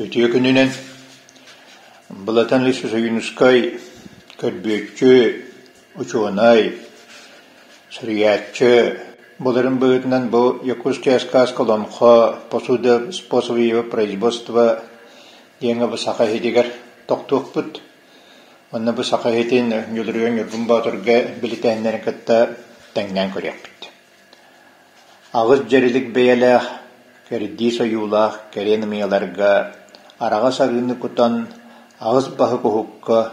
Үтүө күнүнэн! Былатан Алексеевич Ойуунускай көрбүөччү, учуонай, суруйааччы буоларын быһыытынан бу «Якутская сказка олоҥхо посуда способы его производства» диэҥҥэ бу саха иһитигэр тохтуохпут. Уонна бу саха иһитин Ньулуруйан Ньургун Боотурга билитэһиннэрин кытта тэҥнээн көрүөхпүт. Аҕыс дьэрилик бэйэлээх, кэрдиис ойуулаах кэриэн ымыйаларга араҕас арыыны кутан, аҕыс баһык уһукка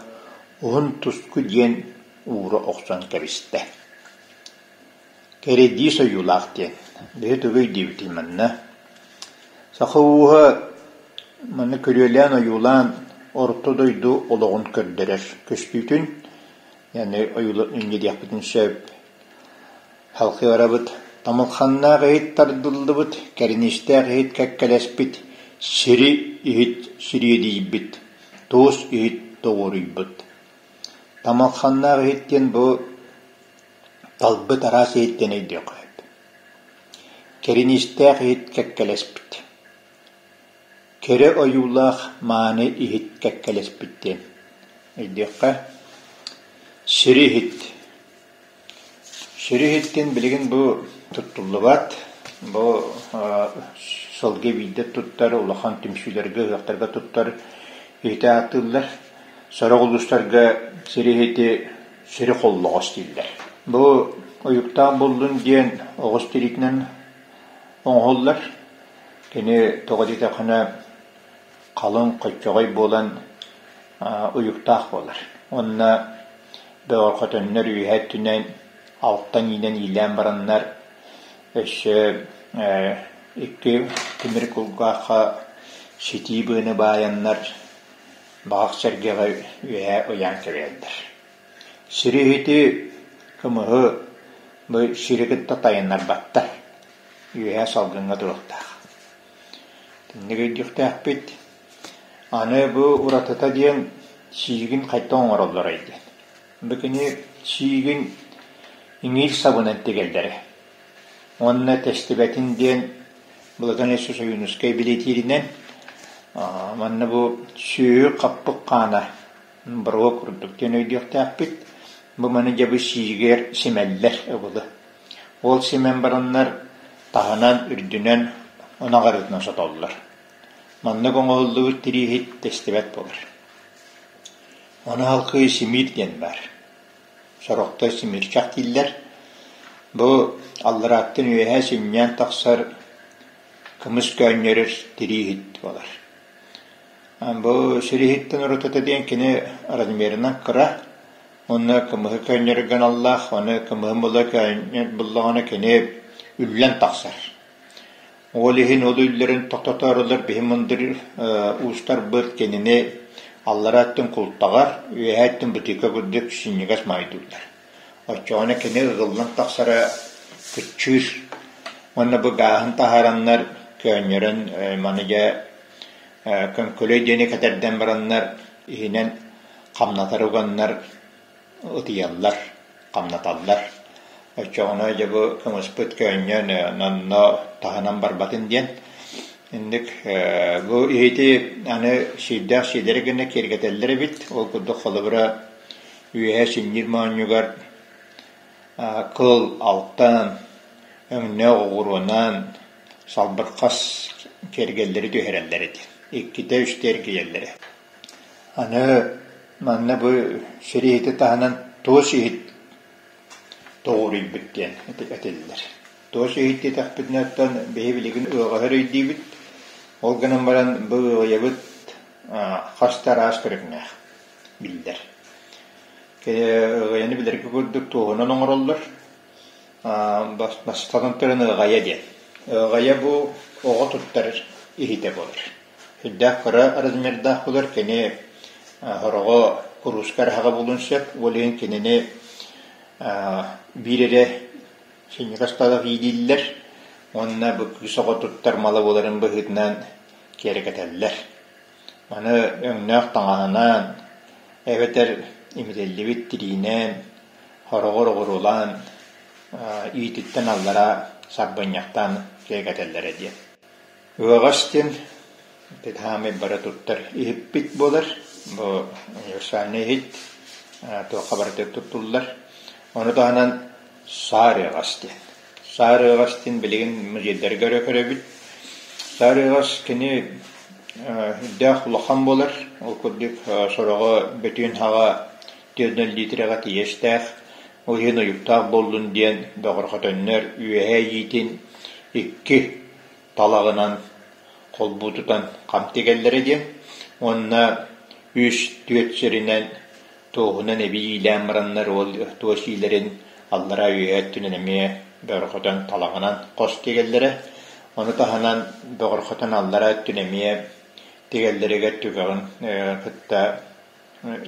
уһун туску диэн уура охсон кэбистэ. Кэрдиис ойуулаах диэн, биһи тугу өйдүүбүтүй манна? Саха ууһа манна күрүөлээн ойуулаан орто дойду олоҕун көрдөрөр көстүүтүн, яғни ойуулан диэхпитин сөп. Халҕыарабыт тамылханнаах иһит тардыллыбыт, кэриниистээх иһит кэккэлэспит, сири иһит сириэдийбит, туос иһит тоҕуоруйбут. Тамылханнаах иһит диэн бу талбыт араас иһиттэн өйдүөххэ сөп. Кэриниистээх иһит кэккэлэспит. Кэрэ ойуулаах мааны иһит кэккэлэспит диэн өйдүөххэ. Сири иһит Сири иһиттин билигин бу туттуллубат, бу сылгы биирдэ туттар, улахан түмсүүлэргэ, ыһыахтарга туттар иһити ааттыыллар. Сорох улуустарга сири иһити сири холлоҕос дииллэр. Бу уйуктаах буоллун диэн оҕус тириитинэн оҥоһуллар. Кини тоҕо диэтэххинэ халыҥ, хоччоҕой буолан уйуктаах буолар. Уонна бөҕөрҕөтөннөр үөһэ өттүнэн алтан иинэн иилээн бараннар өссө икки тимир кулгаахха ситии быаны баайаннар баҕах сэргэҕэ үөһэ ыйаан кэбиһэллэр. Сири иһити кымыһы бу сири кытта тайыннарбаттар, үөһэ салгыҥҥа туруохтаах. Итинник өйдүөхтээхпит. Аны бу уратыта диэн сиигин хайдах оҥороллорой диэн. Бу кини сиигин иҥиир сабынан тигэллэрэ. Уонна тэстибэтин диэн Былатан Иисус Ойуунускай бэлиэтииринэн манна бу сүөһү хаппыт хаана боруо курдук диэн өйдүөхтээхпит. Бу маны дьэ бу сиигэр симэллэр ыбылы. Ол симэн бараннар таһынан, үрдүнэн ынах арыытынан сотоллор. Маннык оҥоһуллубут тирииһит тэстибэт буолар. Ону халкыы симиир диэн баар. Сорохтор симиирчэх дииллэр. Бу алларааттан үөһэ синньээн тахсар кымыс көөнньөрөр тирииһит буолар. Бу сирииһиттэн уратыта диэн кини размерынан кыра, Уонна кымыһы көөнньөргө аналлаах, ону кымыһын була көөнньөр буллаҕына кини үллэн тахсар. Ол иһин ол үллэрин тохтотоорулар биһи мындыр уустарбыт кинини аллараа өттүн култаҕар, үөһээ өттүн бытыыка курдук синньигэс маайдууллар. Оччоҕуна кини ыгыллан тахсара кыччыыр. Уонна бу гааһын таһаараннар көөнньөрөн маны дьэ көҥкөлөй диэни кэтэрдэн бараннар иһинэн хамнатар уганнар ытыйаллар, хамнаталлар. Оччоҕуна дьэ бу кымыспыт көөнньөн онно таһынан барбатын диэн. Инник бу иһити аны сиирдээх сиэлэри гына киэргэтэллэр эбит. Ол курдук холобура үөһэ синньиир моонньугар кыл, алтан, өҥнөөх оҕуруонан салбырхас киэргэллэри түһэрэллэр этэ. Иккитэ-үстэ эргийэллэрэ. Аны манна бу сир иһити таһынан туос иһит тоҕуоруйбут диэн этиллэр. Туос иһит диэтэхпитинэ оттон биһи билигин ыаҕаһы өйдүүбүт. Ол гынан баран бу ыаҕайабыт хас да араас көрүҥнээх биллэр. Ыаҕайаны билэргэ курдук туоһунан оҥороллор. Бастатан туран ыаҕайа диэн. Ыаҕайа бу оҕо туттар иһитэ буолар. Сүрдээх кыра размердаах буолар, кини сороҕо курууска эрэ буолуон сөп, ол иһин кинини биир эрэ синньигэс талах иилииллэр уонна бу кыыс оҕо туттар мала буоларын быһыытынан киэргэтэллэр. Маны өҥнөөх таҥаһынан эбэтэр имитиллибит тириинэн, хороҕор оҕуруолаан иититтэн аллара сарбынньахтаан киэргэтэллэрэ диэн. Ыаҕас диэн. Хаамай бары туттар иһиппит буолар. Бу универсальный иһит туохха барытыгар туттуллар. Ону таһынан саар ыаҕас диэн. Саар ыаҕас диэн билигин музейдарга эрэ көрөбүт. Саар ыаҕас кини үрдээх улахан буолар. Ол курдук сороҕо бөтүүн хаҕа 4 литрэҕэ тиийэстээх. Ол иһин уйуктаах буоллун диэн бөҕөрҕөтөннөр үөһэ иитин икки талаҕынан холбуу тутан хам тигэллэрэ диэн уонна үс түөрт сиринэн туоһунан эбии иилээн бараннар ол туос иилэрин аллараа үөһээ өттүнэн эмиэ бөҕөрҕөтөн талаҕынан хос тигэллэрэ. Ону таһынан бөҕөрҕөтөн аллараа өттүн эмиэ тигэллэригэр түгэҕин кытта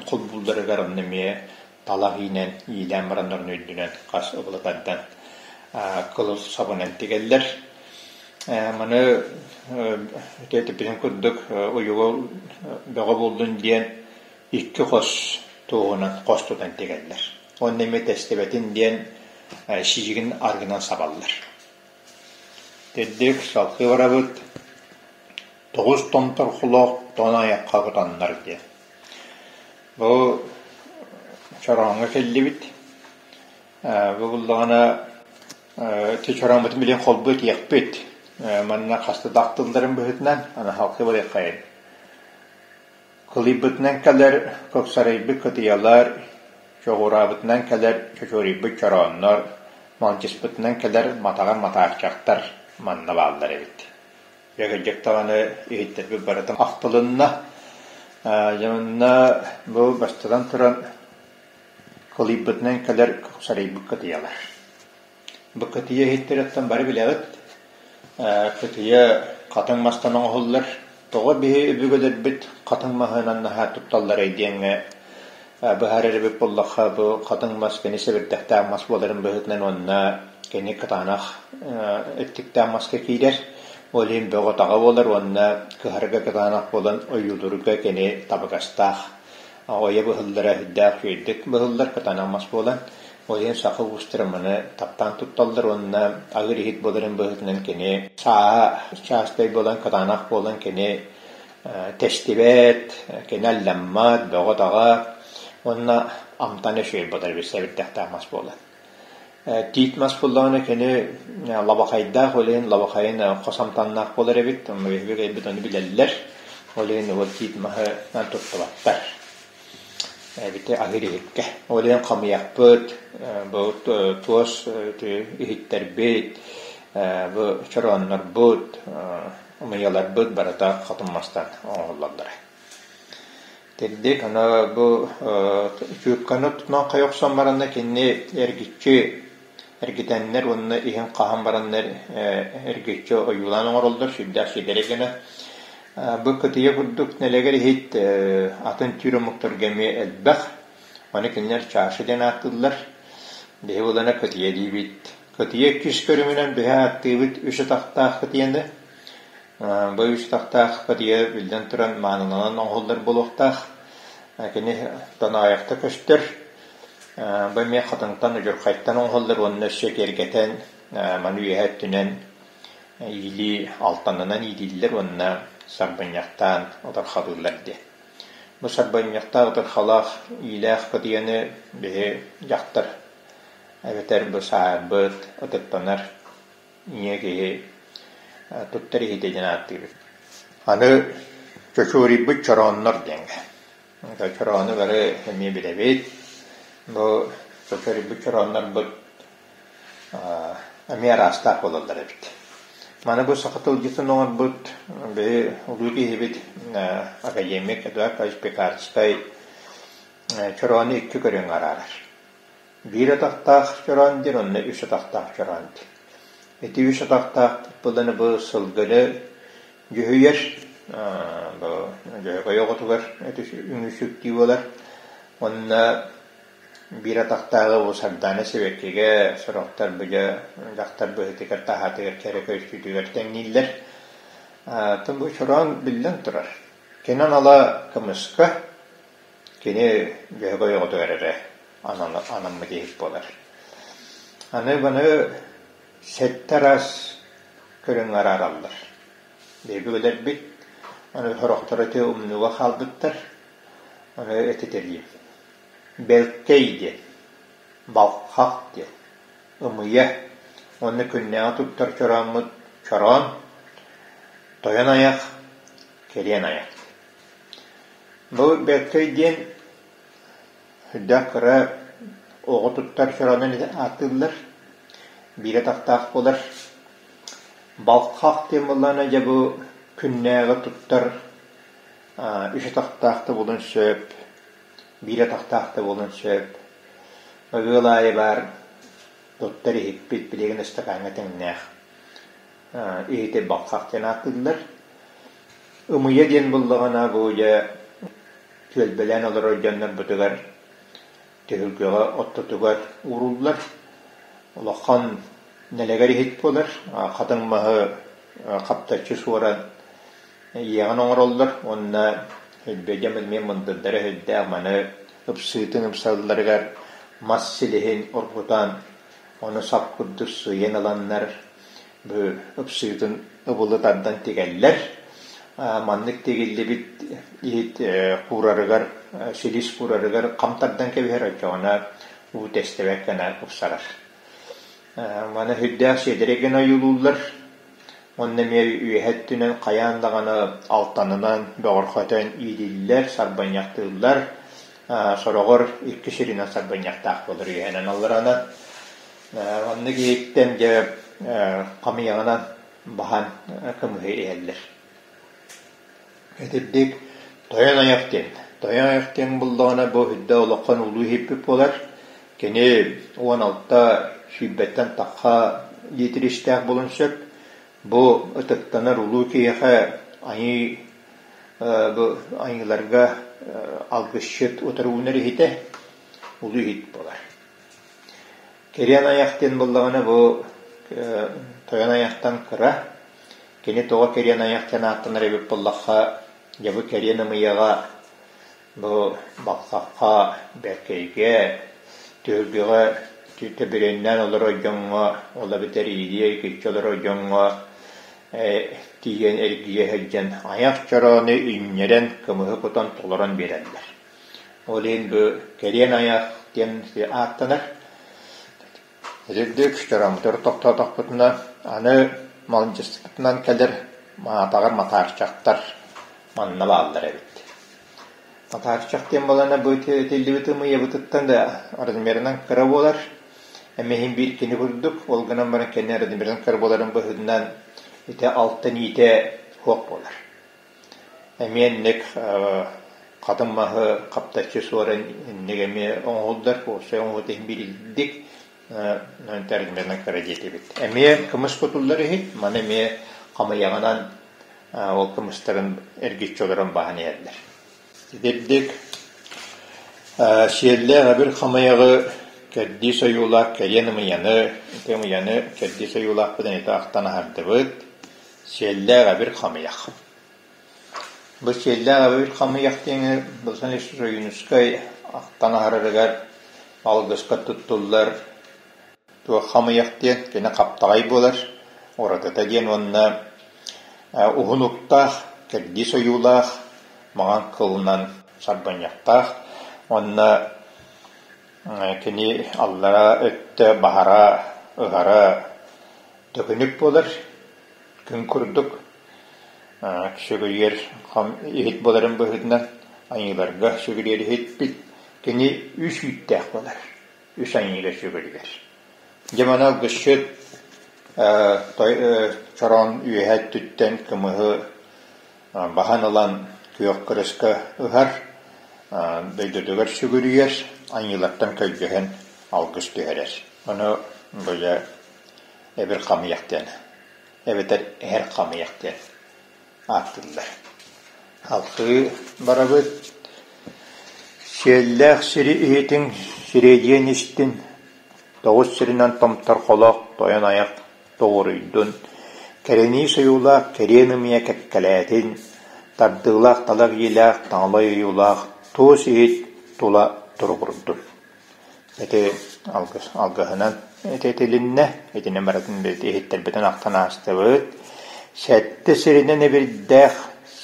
холбуулларыгар онно эмиэ талах иинэн иилээн бараннар үрдүнэн хас ыбылы тардан кылыл сабынан тигэллэр. Маны эппитим курдук уйугу бөҕө буоллун диэн икки хос туоһунан хос тутан тигэллэр. Уонна эмиэ тэстибэтин диэн сиигин аргынан сабаллар. Итинник салгыы барабыт. Тоҕус томторхолоох тоҥ айахха кутаннар диэн. Бу чорооҥҥо кэллибит. Бу буллаҕына ити чорооммутун билигин холбуу этиэхпит. Манна хаста да ахтылларын быһыытынан аны халкы барыаххайын. Кылыйбытынан кэлэр кыксарыйбыт кытыйалар, чоҕураабытынан кэлэр чочуоруйбут чорооннор, малдьыспытынан кэлэр матаҕар матаарчахтар манна бааллар эбит. Дьэ кырдьык даҕаны иһиттэрбит барытын ахтылынна. Дьэ манна бу бастатан туран кылыйбытынан кэлэр сарыйбыт кытыйалар. Бу кытыйа иһиттэриттэн бары билэҕит. Кытыйа хатыҥ мастан оҥоһуллар. Тоҕо биһи өбүгэлэрбит хатыҥ маһынан наһаа тутталларай диэҥҥэ быһаарар эбит буоллахха, бу хатыҥ мас кини сэбирдэхтээх мас буоларын быһыытынан уонна кини кытаанах эттиктээх маска киирэр. Ол иһин бөҕө-таҕа буолар уонна кыһарга кытаанах буолан ойуулуурга кини табыгастаах. Ойо быһыллара үрдээх үчүгэйдик быһыллар кытаанах мас буолан, ол иһин саха уустара маны таптаан тутталлар уонна аһыыр иһит буоларын быһыытынан кини сааһа чаастай буолан, кытаанах буолан кини тэстибэт, кини алламмат, бөҕө-таҕа уонна амтана үчүгэй буолар эбит сэбирдэхтээх мас буолан. Тиит мас буоллаҕына кини лабахайдаах, ол иһин лабахайын хос амтаннаах буолар эбит, онно биһиги кэлбит ону билэллэр, ол иһин ол тиит маһы туттубаттар эбити аһыыр иһиккэ. Ол иһин хамыйахпыт, бу туос иһиттэрбит, бу чорооннорбут, ымыйаларбыт барыта хотун мастан оҥоһуллаллара. Тирдик, аны бу чуукканы тутунан хайа охсон баранна кинини эргиччи эргитэннэр уонна иһин хаһан бараннар эргиччи ойуулаан оҥороллор, сүрдээх сиэдэрэй гына. Бу кытыйа курдук нэлэгэр иһит атын түүр омуктарга эмиэ элбэх. Ону кинилэр чаша диэн ааттыыллар. Биһи булана кытыйа диибит. Кытыйа иккис көрүҥүнэн биһи ааттыыбыт үс атахтаах кытыйаны. Бу үс атахтаах кытыйа биллэн туран мааныланан оҥоһуллар буолуохтаах. Кини тоноойохто көстөр. Бу эмиэ хатыҥтан, удьурхайтан оҥоһуллар уонна өссө киэргэтэн маны үөһэ өттүнэн иилии алтанынан иитиллэр уонна сарбынньахтаан утархалыыллар диэн. Бу сарбынньахтаах утархалаах иилээх кытыйаны биһи дьахтар эбэтэр бу саарбыт ытыктанар ийэ киһи туттар иһитэ диэн ааттыыбыт. Аны чочуоруйбут чорооннор диэҥҥэ. Чороону бары эмиэ билэбит. Бу чочуоруйбут чорооннорбут эмиэ араастаах буолаллар эбит. Маны бу саха тылдьытын оҥорбут биһи улуу киһибит академик Эдуард Павлович Пекарскай чороону икки көрүҥҥэ араарар. Биир атахтаах чороон диэн уонна үс атахтаах чороон диэн. Ити үс атахтаах буолланы бу сылгыны дьүһүйэр, бу дьөһөгөй оҕотугар үҥүсүктүү буолар. Уонна биир атахтааҕы бу сардаана сибэккигэ сорохтор бу дьэ дьахтар быһыытыгар таһаатыгар кэрэ көстүүтүгэр тэҥнииллэр. Оттон бу чороон биллэн турар. Кини анала кымыска, Кини Дьөһөгөй оҕотугар эрэ анаммыт иһит буолар. Аны маны сэттэ араас көрүҥҥэ араараллар. Биһиги билэрбит Аны сорохторо ити умнууга хаалбыттар, ону этитэлиим. Бэлкэй диэн, балхах диэн, ымыйа уонна күннээҕи туттар чорооммут чороон, тойон айах, кэриэн айах. Бу бэлкэй диэн сүрдээх кыра оҕо туттар чороонун ааттыыллар, биир атахтаах буолар. Балхах диэн буоллаҕына дьэ бу күннээҕи туттар үс атахтаах да буолуон сөп, биир атахтаах да буолуон сөп. Ыал аайы баар туттар иһиппит билигин ыстакааҥҥа тэҥнээх иһити балхах диэн ааттыыллар. Ымыйа диэн буоллаҕына бу дьэ түөлбэлээн олорор дьоннорбутугар түһүлгэҕэ ортотугар ууруллар. Улахан нэлэгэр иһит буолар, хатыҥ маһы хаптаччы суоран ийэҕин оҥороллор уонна Өлбөдьөм эмиэ мындырдара сүрдээх маны ыпсыытын ыпсалларыгар мас силиһин оргутан ону сап курдук сыыйан ыланнар бу ыпсыытын ыбылы тардан тигэллэр. Маннык тигиллибит иһит куурарыгар, силис куурарыгар хам тардан кэбиһэр, оччоҕуна уу тэстибэт гына ыпсарар. Маны сүрдээх сиэдэрэй гына ойуулууллар. Уонна эмиэ үөһэ өттүнэн хайаан даҕаны алтанынан бөҕөрҕөтөн иилиллэр, сарбанньахтыыллар. Сороҕор икки сиринэн сарбанньахтаах буолар үөһэнэн алларанан. Маннык иһиттэн дьэ хамыйаҕынан баһан кымыһы иһэллэр. Итирдик тойон айах диэн. Тойон айах диэн буллаҕына бу үрдэ олоххон улуу иһиппит буолар. Кини 16 сүүрбэттэн тахха лиитиристээх буолуон сөп. Бу ытыктанар улуу киһиэхэ айыы бу айыыларга алгысчыт утары уунар иһитэ улуу иһит буолар. Кириэн айах диэн буоллаҕына бу тойон айахтан кыра. Кини тоҕо кириэн айах диэн ааттанар эбит буоллахха, дьэ бу кэриэн ымыйаҕа бу Балхахха, Бэркэйгэ, Түһүлгэҕэ төбүрүөннээн олорор дьоҥҥо, ол эбэтэр Иирийэ иккиччэ олорор дьоҥҥо тиийэн эргийэ сылдьан айах чороону иҥнэрэн, кымыһы кутан толорон биэрэллэр. Ол иһин бу кэриэн айах диэн ааттанар. Итирдик чорооммутугар тохтоотохпутуна, аны малдьыспытынан кэлэр маатаҕар матаарчахтар манна бааллар эбит. Матаарчах диэн буолана бу этиллибит ымыйабытыттан да размерынан кыра буолар. Эмиэ иһин биир кини курдук, ол гынан баран кэннэ размерынан кыра буоларын быһыытынан ити алтан иитэ суох буолар. Эмиэ инник хатыҥ маһы хаптаччы суоран инник эмиэ оҥоһуллар, уопсай оҥоһуут иһин биирдик тэрилмэнэн кыра диэтибит. Эмиэ кымыс кутуллар иһит, маны эмиэ хамыйаҕынан ол кымыстарын эргиччи олорон баһан иһэллэр. Итирдик сиэллээх эбир хамыйаҕы кэрдиис ойуулаах кэриэн ымыйаны, ити ымыйаны кэрдиис ойуулаахпытын ити ахтан аһардыбыт. Сиэллээх эбир хамыйах. Бу сиэллээх эбир хамыйах диэҥи Балсан Ойуунускай ахтан аһарарыгар алгыска туттуллар туох хамыйах диэн кини хаптаҕай буолар уратыта диэн уонна уһун уктаах, кэрдиис ойуулаах, маҥан кылынан сарбанньахтаах уонна кини аллара өттө баһара, ыһара төкүнүк буолар Күн курдук сүгүрүйэр иһит буоларын быһыытынан айыыларга сүгүрүйэр иһиппит кини үс үүттээх буолар, үс айыыга сүгүрүйэр. Дьэ маны алгысчыт чороон үөһэ өттүттэн кымыһы баһан ылан күөх кырыска ыһар, дойдутугар сүгүрүйэр, айыылартан көрдөһөн алгыс түһэрэр. Ону быйа эбир хамыйах диэн эбэтэр эһэр хамыйах диэн ааттыыллар. Алгыы барабыт. Сиэллээх сири иһитиҥ, сириэдийэн истин, тоҕус сиринэн томторхолоох тойон айах тоҕуоруйдун, кэрэнии сойуулаах кэриэн ымыйа кэккэлээтин, тардыылаах талах иилээх таҥалай ойуулаах туос иһит тула туругурдун. Ити алгыс алгыһынан ититилиннэ, итинэн барытын иһиттэрбитин ахтан аастыбыт. Сэттэ сиринэн эбирдээх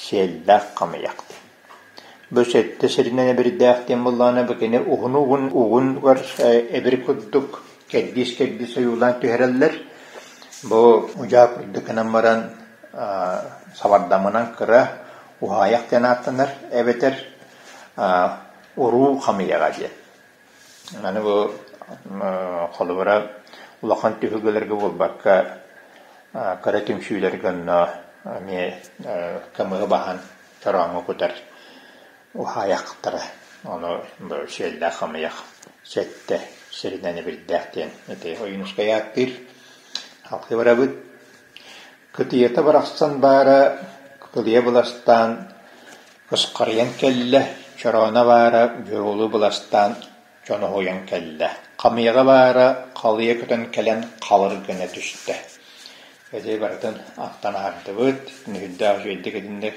Сиэллээх хамыйах диэн. Бу сэттэ сиринэн эбирдээх диэн буоллаҕына, бу кини уһун угун угунугар эбир курдук кэрдиис-кэрдиис ойуулаан түһэрэллэр. Бу удьаа курдук гынан баран сабардамынан кыра уһаайах диэн ааттанар эбэтэр уруу хамыйаҕа диэн. Аны бу холобура улахан түһүлгэлэргэ буолбакка кыра түмсүүлэргэ онно эмиэ кымыһы баһан чорооҥҥо кутар уһаайахтара. Ону бу сиэллээх хамыйах сэттэ сиринэн эбирдээх диэн ити Ойуунускай ааттыыр. Халкы барабыт. Кытыйата барахсан баара кылыйа быластаан кысхарыйан кэллэ, чорооно баара дьуруолу быластаан чоноһуйан кэллэ, хамыйаҕа баара халыйа көтөн кэлэн халыр гына түстэ. Ити барытын ахтан аһардыбыт, нүһүрдээх үчүгэйдик итинник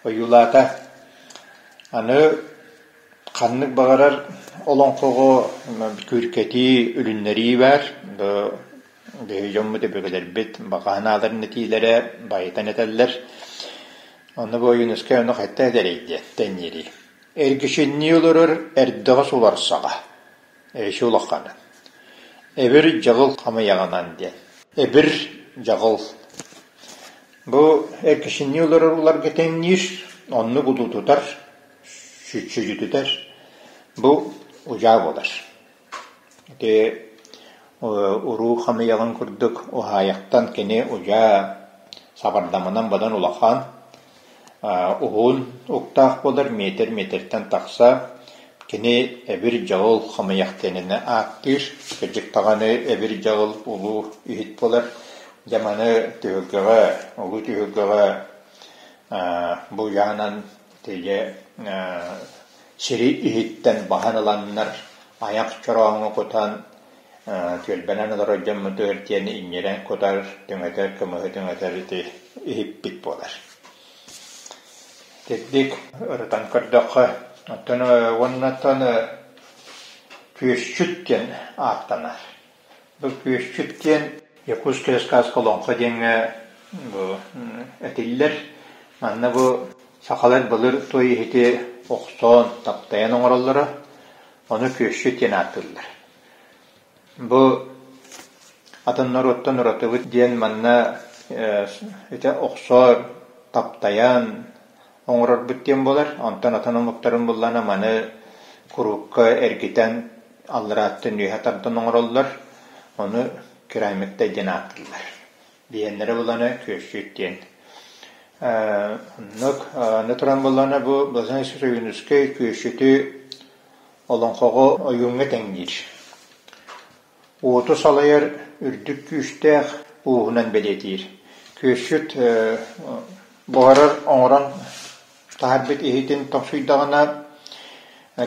ойуулаата. Аны Ханнык баҕарар олоҥхоҕо күүркэтии, үлүннэрии баар. Бу биһиги дьоммут, өбүгэлэрбит баҕа санааларын этиилэрэ байытан этэллэр. Онно бу Ойуунускай ону хайта этэрий диэн тэҥниирий. Эргичиннии олорор эрдэҕэс уларсаҕа, эчи улахана. Эбир дьаҕыл хамыйаҕынан диэн. Эбир дьаҕыл. Бу эргичиннии олорор уларга тэҥниир, оннук утутутар, сүдүтүтэр бу удьаа буолар. Ити уруу хамыйаҕын курдук уһаайахтан кини удьаа сабардамынан бадан улахан, уһун уктаах буолар, метр-метртэн тахса. Кини эбир дьаҕыл хамыйах диэнинэ ааттыыр. Кырдьык даҕаны эбир дьаҕыл улуу иһит буолар. Дьэ маны түһүлгэҕэ, улуу түһүлгэҕэ бу удьаанан Тиийэ сири иһиттэн баһан ыланнар, айах чорооҥҥо кутан, түөлбэнэн олорор дьоммутугар диэн иҥнэрэн кутар, түҥэтэр, кымыһы түҥэтэр ити иһиппит буолар. Итирдик ырытан көрдөххө, оттон уоннаттан күөсчүт диэн ааттанар. Бу күөсчүт диэн Якутская сказка олоҥхо диэҥҥэ бу этиллэр. Манна бу сахалар былыр той иһити охсон, таптайан оҥороллоро, ону күөсчүт диэн ааттыыллар. Бу атын норуоттан уратыбыт диэн манна ити охсор, таптайан оҥорорбут диэн буолар. Онтон атын омуктарын буллана маны куруукка эргитэн алларааттан үөһэ тардан оҥороллор, ону керамиктай диэн ааттыыллар. Биһиэннэрэ булана күөсчүт диэн. Оннук аны туран буллана бу Блаженный Ойуунускай күөсчүтү олоҥхоҕо ойууҥҥа тэҥниир. Уоту салайар үрдүк күүстээх ууһунан бэлиэтиир. Күөсчүт буһарар оҥорон таһаарбыт иһитин тоҥсуйдаҕына,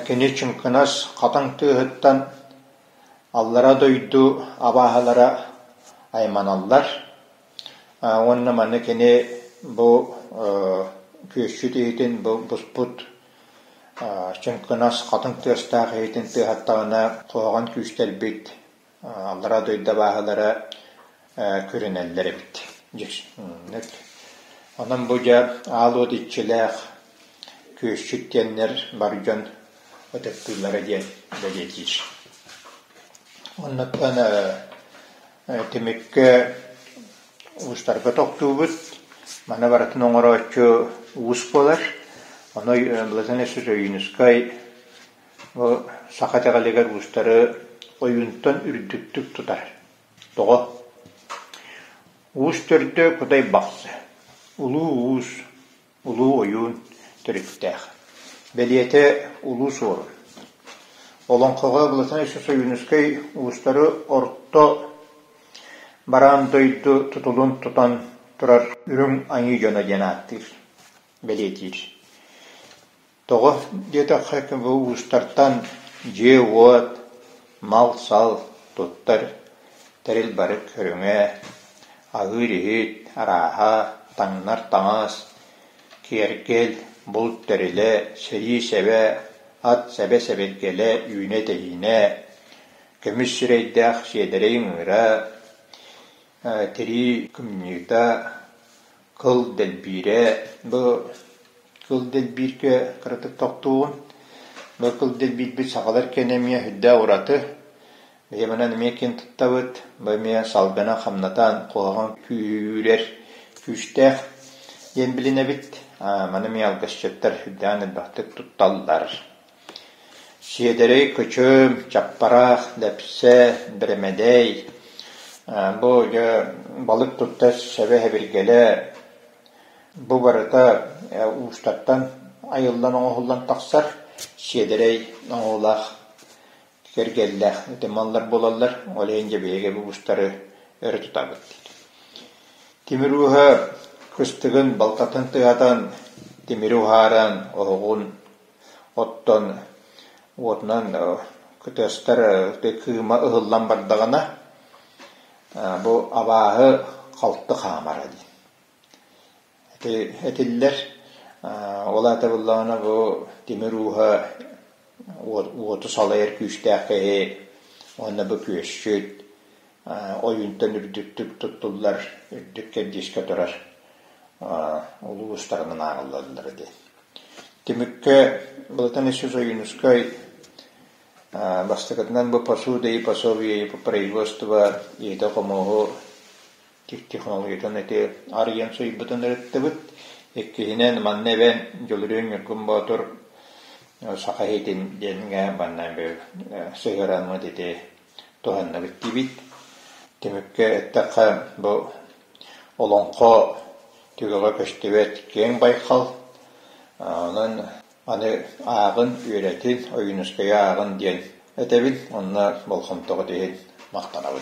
кини чыҥкынас хатыҥ тыаһыттан аллара дойду абааһылара айманаллар. Уонна маны кини бу күөсчүт иһитин бу буспут чыҥкынас хатыҥ тыастаах иһитин тыаһаттаҕына куһаҕан күүстэрбит аллара дойду абааһылара күрэнэллэр эбит. Онон бу дьэ аал уот иччилээх күөсчүт диэннэр бар дьон ытыктыыллара диэн бэлиэтиир. Оннуттан түмүккэ уустарга тохтуубут. Маны барытын оҥорооччу уус буолар. Ону Владимир Ойуунускай бу саха итэҕэлигэр уустары ойуунтан үрдүктүк тутар. Тоҕо? Уус төрдө Кудай Бахсы, улуу уус, улуу ойуун төрүттээх. Бэлиэтэ Улуу Суорун. Олоҥхоҕо Владимир Ойуунускай уустары орто бараан дойду тутулун тутан турар үрүҥ айыы дьоно диэн ааттыыр, бэлиэтиир. Тоҕо диэтэххэ, бу уустартан дьиэ-уот, мал-сал туттар тэрил бары көрүҥэ, аһыыр иһит арааһа, таҥнар таҥас, киэргэл, булт тэрилэ, сэрии сэбэ, ат сэбэ-сэбиргэлэ, үүнэ-тэһиинэ, көмүс сирэйдээх сиэдэрэй ыҥыыра, тирии кымньыыта, кыл дэлбиирэ бу. Кыл дэлбииргэ кыратык тохтуугун. Бу кыл дэлбиирбит сахалар киэнэ эмиэ сүрдээх ураты. Биһи манан эмиэ киэн туттабыт. Бу эмиэ салгынан хамнатан куһаҕан күүһүрэр күүстээх диэн билинэбит. Маны эмиэ алгысчыттар сүрдээҕин элбэхтик тутталлар. Сиэдэрэй кычым, чаппараах, дэпсэ, бэрэмэдэй бу дьэ балык туттар сэбэ-сэбиргэлэ бу барыта уустартан айыллан оҥоһуллан тахсар сиэдэрэй оҥоһуулаах кэргэллээх ити маллар буолаллар, ол иһин дьэ биһиги бу уустары өрө тутабыт. Тимир ууһа кыстыгын балтатын тыатан, тимири уһааран, оһоҕун оттон уотунан кытыастар кыыма ыһыллан бардаҕына, бу абааһы халты хаамара диэн этиллэр. Ол аата буоллаҕына бу тимир ууһа уоту салайар күүстээх киһи уонна бу күөсчүт ойуунтан үрдүктүк туттуллар, үрдүк кэрдиискэ турар улуустарынан ааҕыллаллар диэн. Түмүккэ Платон Исус Ойуунускай бастакытынан бу посуда и пособие по производству иһити-хомуоһу технологиятын ити арыйан суруйбутун ырыттыбыт. Иккиһинэн манна эбэн Дьулуруйан Ньургун Боотур саха иһитин диэҥҥэ манна сыһыараммыт ити туһанныбыт диибит. Түмүккэ эттэххэ бу олоҥхо түгэҕэ көстүбэт киэҥ байҕал. Онон аны ааҕын, үөрэтин, Ойуунускайы ааҕын диэн этэбин. Онно болҕомтоҕут иһин махтанабын.